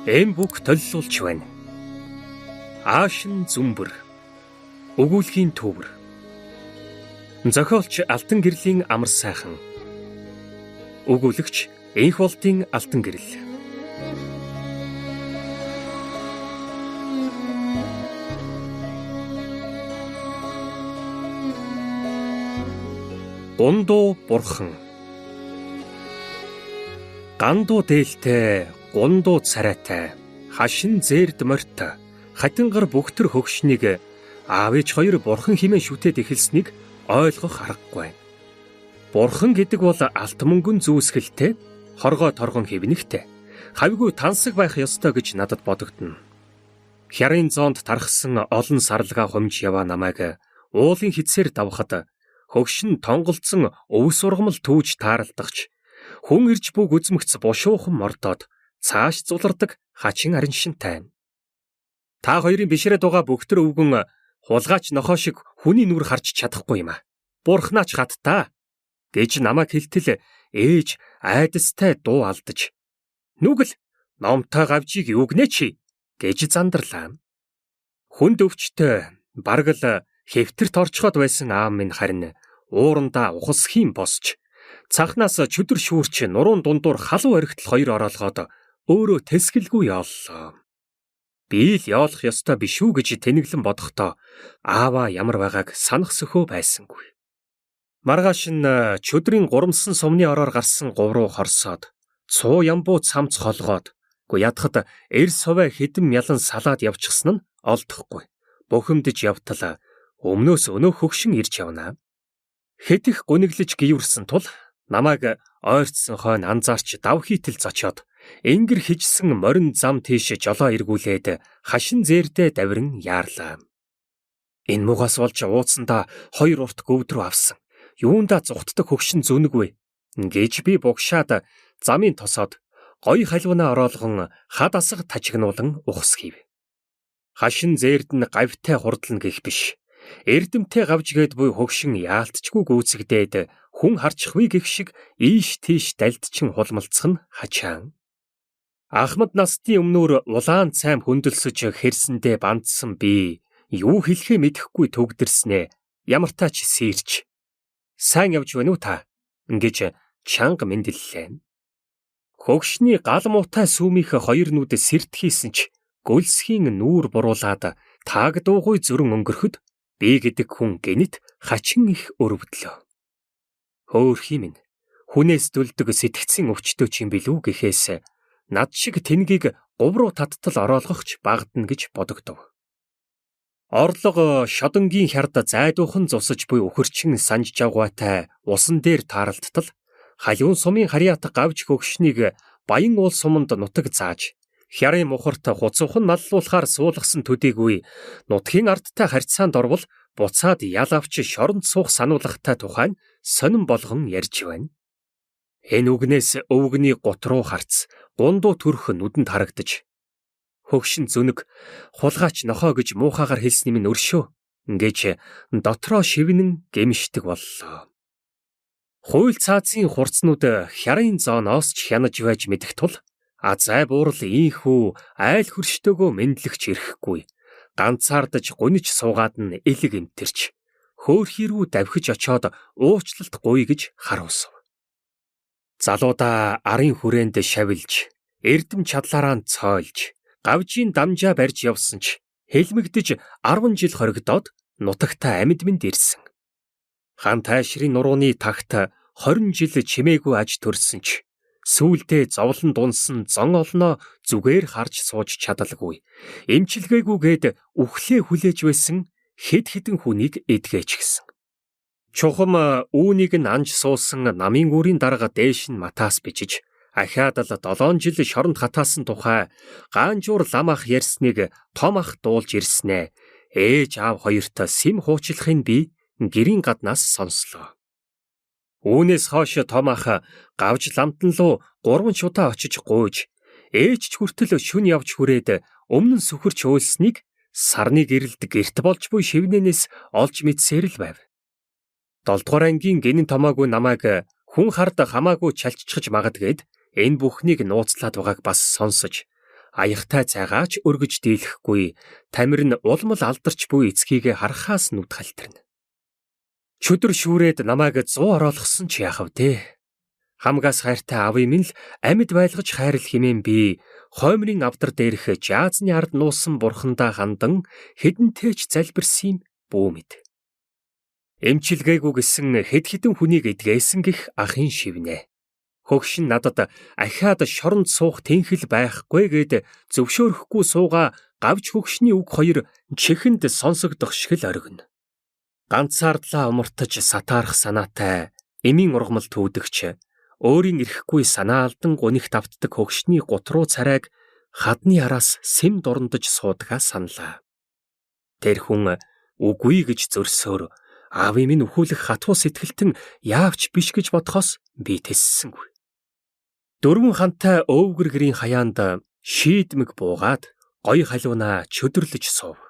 Эм бүх толилуулж байна. Аашин зүмбэр. Өгүүлгийн төвөр. Зохиолч Алтан гэрлийн амар сайхан. Өгүүлэгч Энх болтын Алтан гэрэл. Гундуу бурхан. Гандуу дээлтэй, гундуу царайтай, хашин зээрд морьтой, хатингар бүгтэр хөгшнийг аав ээж хоёр бурхан хэмээн шүтээд эхэлснийг ойлгох аргагүй. Бурхан гэдэг бол алт мөнгөн зүүсгэлтэй, хоргой торгон хэвнэгтэй, хавьгүй тансаг байх ёстой гэж надад бодогдоно. Хярын зоонд тархсан олон сарлгаа хумж яваа намайг уулын хитсээр давхад хөгшин тонголцсон өвс ургамал түүж таарлдагч хүн ирж бүг үзмэгц бушуухан мордоод цааш зулардаг хачин ариншинтай. Та хоёрын бишрээд байгаа бөхтөр өвгөн хулгайч нохоо шиг хүний нүр харж чадахгүй юм а. Бурхнаач хаттаа гэж намайг хэлтэл ээж айдастай дуу алдаж. Нүгэл номтой гавжийг юугнэ чи гэж зандарлаа. Хүнд өвчтөй бараг л хэвтэрт орчход байсан аав минь харин уурандаа ухасхийн босч цахнаас чөдөр шүүрч нуруун дундуур халуун орхитол хоёр ороолгоод өөрөө тэсгэлгүй яоллоо. Би л яолох ёстой биш үү гэж тэнэглэн бодохдоо ааваа ямар байгааг санах сөхөө байсангүй. Маргааш нь чөдрийн гурамсан сумны ороор гарсан говь руу хорсоод цуу ямбуу цамц холгоод гү ядахад эр совай хэдэн мялан салаад явчихсан нь олдохгүй. Бухимдаж явтал өмнөөс өнөөх хөгшин ирж явна. Хэтэх гуниглаж гийвэрсэн тул намайг ойртсон хойно анзаарч дав хийтэл зочоод энгэр хижсэн морин зам тийш жолоо эргүүлээд хашин зээрдээ давиран яарлаа. Энэ мугаас болж ууцсандаа хоёр урт гөвд рүү авсан. Юундаа зүхтдэг хөгшин зөнөггүй гэж би бугшаад замын тосоод гоё халиунаа ороолгон хад асга тажигнуулан ухас хийв. Хашин зээрд нь гавьтай хурдлна гэх биш. Эрдэмтэй гавж гээд буй хөгшин яалтчгүй гүйцэгдээд хүн харчихвээ гэх шиг ийш тийш далдчин хулмалцах нь хачаан. Ахмад насны өмнөр улаан цайм хөндлөсөж хэрсэндээ бандсан би юу хэлэхээ мэдэхгүй төгдөрснээ ямартаа ч сэрч сайн явж байна уу та гэж чанга мэндэллээ. Хөгшний гал муутай сүүмийнх хоёр нүд сэрт хийсэн ч гөлсхийн нүүр буруулаад тааг дуугүй зүрэн өнгөрөхөд би гэдэг хүн гэнэт хачин их өрөвдлөө. Хөөх юм хүнээс дүлдэг сэтгцийн өвчтөө ч юм билүү гэхээс над шиг тэнгийг говь руу таттал ороолгохч багадна гэж бодогдов. Орлого шодонгийн хярд зайдуухан зусаж буй үхэрчин санж жавгаатай усан дээр таарлттал халиун сумын харьяат гавж хөгшнийг Баян уул суманд нутаг зааж хярын мухарт хуцуухан маллуулахаар суулгасан төдийгүй нутгийн ардтай харьцаанд орвол буцаад ял авч шоронд суух сануулгатай тухай нь сонин болгон ярьж байна. Энэ үгнээс өвгөний гут руу харц гундуу төрх нүдэнд харагдаж хөгшин зөнөг хулгайч нохоо гэж муухайгаар хэлсний минь өршөө гэж дотроо шивнэн гэмшдэг боллоо. Хууль цаазын хурцнууд хярын зооноос ч хянаж байж мэдэх тул азай буурал ийхүү айл хөрштөөгөө мэдлэгч ирэхгүй ганцаардаж гуниж суугаад нь элэг эмтэрч хөөрхий рүү давхиж очоод уучлалт гуй гэж харуулсав. Залуудаа арын хүрээнд шавилж, эрдэм чадлаараа цойлж, гавжийн дамжаа барьж явсан ч хэлмэгдэж 10 жил хоригдоод нутагтаа амьд мэнд ирсэн. Хан тайшрын нурууны тагт 20 жил чимээгүй аж төрсөн ч сүүлдээ зовлон дунсан зон олноо зүгээр харж сууж чадалгүй. Эмчилгээгүйгээд үхлээ хүлээж байсан хэд хэдэн хүнийг эдгээч гисэн. Чухам үүнийг нь анж суусан намын гүрийн дарга дээш нь матаас бичиж ахиад л 7 жил шоронд хатаасан тухай гаанжуур лам ах ярьсныг том ах дуулж ирснээ. Ээж аав хоёрт сэм хуучлахыг би гэрийн гаднаас сонслоо. Үүнээс хойш том ах гавж ламтан руу 3 шудаа очиж гуйж, ээж ч хүртэл шүн явж хүрээд өмнө нь сүхэрч уйлсныг сарны гэрэлд гэрт болж буй шивнэнээс олж мэдсээр л байв. 7 дугаар ангийн гинэн томоогүй намайг хүн хард хамаагүй чалччихж магадгээд энэ бүхнийг нууцлаад байгааг бас сонсож Аягтай цайгаач өргөж дийлэхгүй, тамир нь улмал алдарч буй эцгийгээ харахаас нүд халтарна. Чөдөр шүүрээд намайг 100 ороолгосон ч яах вэ? Хамгаас хайртай аавын минь л амьд байлгаж хайрл хэмээн би хоймрын авдар дээрх жаазны ард нуусан бурхандаа хандан хэдэнтэй ч залбирсан юм бүү мэд. Эмчилгээгүй гэсэн хэд хэдэн хүнийг эдгээсэн гих ахын шивнэ. Хөгшин надад ахиад шоронд суух тэнхэл байхгүй гэд зөвшөөрөхгүй суугаа гавж хөгшний үг хоёр чихэнд сонсогдох шиг л оргино. Ганцаардлаа умартаж сатаарах санаатай эмийн ургамал түүдэгч өөрийн эрэхгүй санаа алдан гунигт автдаг хөгшний гутруу царайг хадны араас сэм дурандаж суудгаа саналаа. Тэр хүн үгүй гэж зөрсөөр аавын минь өхүүлэх хатуу сэтгэлтэн яавч биш гэж бодхоос би тэссэнгүй. Дөрвөн хантай өвгөр гэрийн хаяанд шийдмэг буугаад гоё халуунаа чөдөрлөж суув.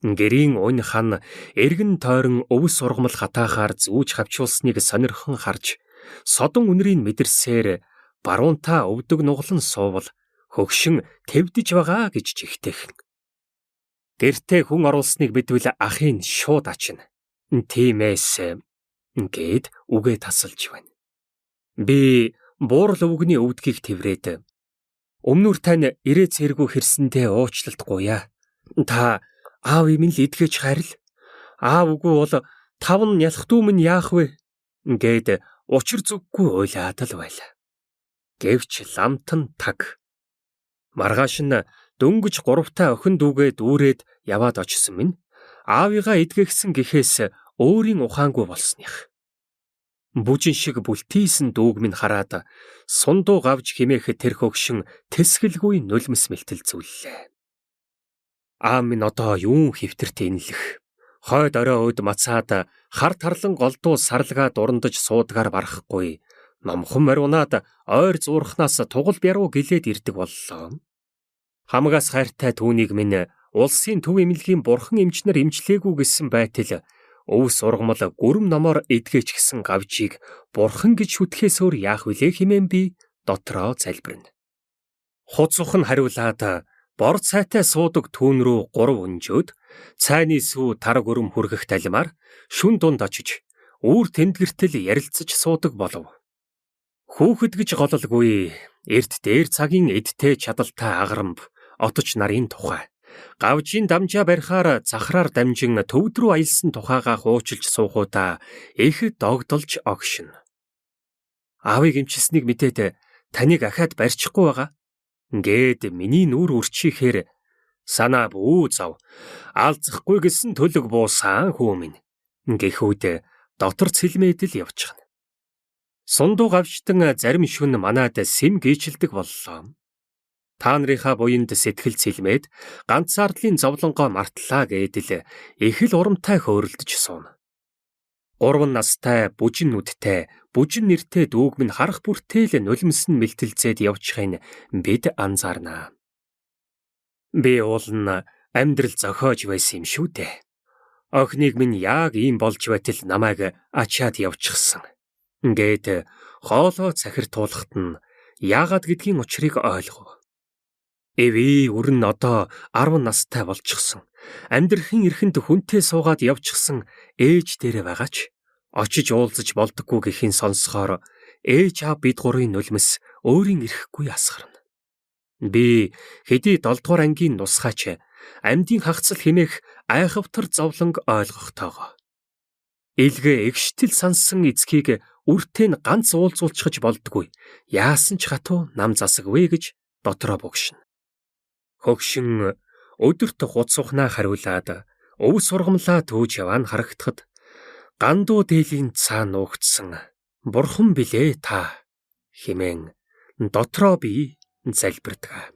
Гэрийн унь хан эргэн тойрон өвс ургамал хатаахаар зүүж хавчуулсныг сонирхон харж содон үнрийг мэдэрсээр баруунтаа өвдөг нуглан суувал хөгшин твдэж байгаа гэж жигтэйхэн. Гэртээ хүн оруулсныг мэдвэл ахын шууд ачна. Тиймээс гээд үгээ тасалж байна. Би буурал өвгөний өвдгийг тэврээд өмнөр тань ирээ цэргүү хэрсэндээ уучлалт гуйя. Та аав минь л эдгэж хайрл. Аав үгүй бол тав нь ялах дүү минь яах вэ? Гээд учир зүггүй уйлаад л байлаа. Гэвч ламтан таг. Маргааш нь дөнгөж гуравтай охин дүүгээ дүүрээд яваад очсон минь аавыгаа эдгэгсэн гэхээс өөрийн ухаангүй болсных. Бүжин шиг бүлтийсэн дүүг минь хараад сундуу гавж химээх тэр хөгшин тэсгэлгүй нулимс мэлтэл зүйллээ. Аав минь одоо юун хэвтэрт инлэх. Хойд орой өөд мацаад хар тарлан голдуу сарлгаа дурандаж суудгаар барахгүй. Номхон мориунаад ойр зуурхнаас тугал бяруу гэлээд ирдэг боллоо. Хамгаас хайртай түүнийг минь улсын төв эмнэлгийн бурхан эмчнэр эмчлээгүй гэсэн байтал өвс ургамал гүрэм номоор эдгээч гэсэн гавжийг бурхан гэж шүтгэхээс өөр яах вүлээ хэмээн би дотроо залбирна. Хуцух нь хариулаад бор цайтай суудаг түүн рүү 3 өнжөөд цайны сүү тар гүрэм хүргэх талимаар шүн дунд очиж үүр тэндгэртэл ярилцаж суудаг болов. Хүүхэд гэж гололгүй эрт дээр цагийн эдтэй чадалтай агарамб отож нарын тухай гавжийн дамжаа барихаар захраар дамжин төвд рүү аялсан тухайгаа хуучилж суухудаа их догдолж огшино. Аавыг эмчилснийг мэдээд таныг ахиад барьчихгүй байгаа. Ингээд миний нүур үрчийхээр санаа бүү зав. Алзахгүй гэсэн төлөг буусан хүү минь. Гэхүүд дотор цэлмээд л явчихна. Сундуу гавчтан зарим шүн манад сэм гийчилдэг боллоо. Та нарынхаа буянд сэтгэл цэлмээд ганцаардлын зовлонгоо мартлаа гэдэл их л урамтай хөөрөлдөж сууна. 3 настай бүжин нүдтэй, бүжин нэртэй дүүг минь харах бүртэл нулимс нь мэлтэлзээд явчихын бид анзаарнаа. Би уул нь амьдрал зохиож байсан юм шүү дээ. Охиныг минь яг ийм болж байтал намайг ачаад явчихсан. Ингээд хоолоо цахир туулахт нь яагаад гэдгийн учрыг ойлгов. Эви өрн одоо 10 настай болчихсон. Амьдрахын эрхэнд хүнтэй суугаад явчихсан ээж дээрээ байгаач очиж уулзаж болдоггүй гэхийн сонсохоор ээж аав бид гурвын нулимс өөрийн эрэхгүй асгарна. Би хэдий 7 дугаар ангийн нусгаач амьдын хагцал хэмээх айхавтар зовлонг ойлгохтойгоо. Илгээ эгштэл сансан эцгийг үртээ нь ганц уулзуулчихаж болдггүй. Яасан ч хатуу нам засагвэ гэж дотроо богшино. Хөгшин өдөрт хуцухнаа хариулаад өв сургамлаа төөж яваа нь харагдахад гандуу дээлийн цаа нуугдсан бурхан билээ та хэмээн дотроо би залбирдаг.